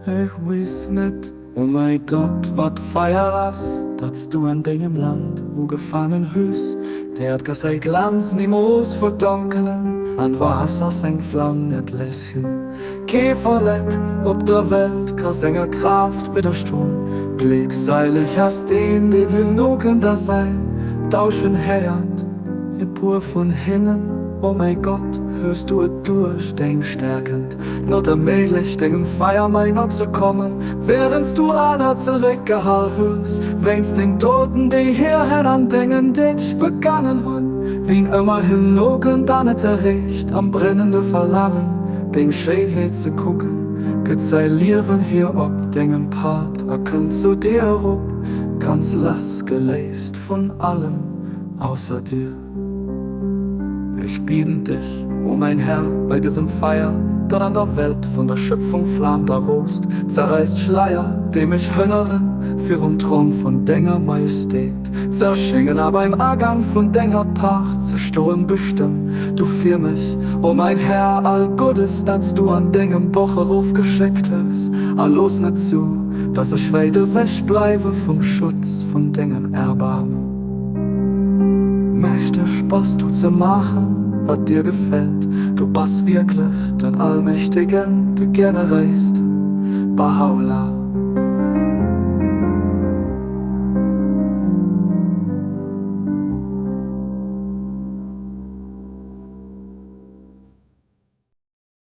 Ech weess net, o mäi Gott, wat Feier ass, dat s du an dengem Land ugefaangen hues. D'Äerd ka säi Glanz nimools verdonkelen, an d'Waasser seng Flam net läschen. Kee Vollek op der Welt ka senger Kraaft widderstoen. Gléckseileg ass deen, deen him nokënnt a säin Dauschen héiert. E puer vun hinnen, o mäi Gott, hues du et duerch deng Stärkend not erméiglecht, dengem Feier mei no ze kommen, wärends du aner zeréckgehal hues, wéinst den Doten, déi hir Hänn an dengen Deeg begaangen hunn. Wien ëmmer him nokënnt an et erreecht, am brennende Verlaangen, deng Schéinheet ze kucken, gëtt säi Liewen hier op dengem Pad a kënnt zu dir erop, ganz lassgeléist vun allem ausser dir. Ech bieden dech, o mäin Här, bei dësem Feier, dat an der Welt vun der Schöpfung flaamt a roost, zerräiss d'Schleier, déi mech hënneren, virum Thron vun denger Majestät z'erschéngen a beim Agang vun denger Paart ze stoen. Bestëmm du fir mech, o mäin Här, all Guddes, dat s du an dengem Boch erofgeschéckt hues, a looss net zu, dass ech wäit ewech bleiwe vum Schutz vun dengem Erbaarmen. Mächteg bass du ze maachen, wat dir gefält, du bass wierklech den Allmächtegen, de Generéisten. Bahá'u'lláh.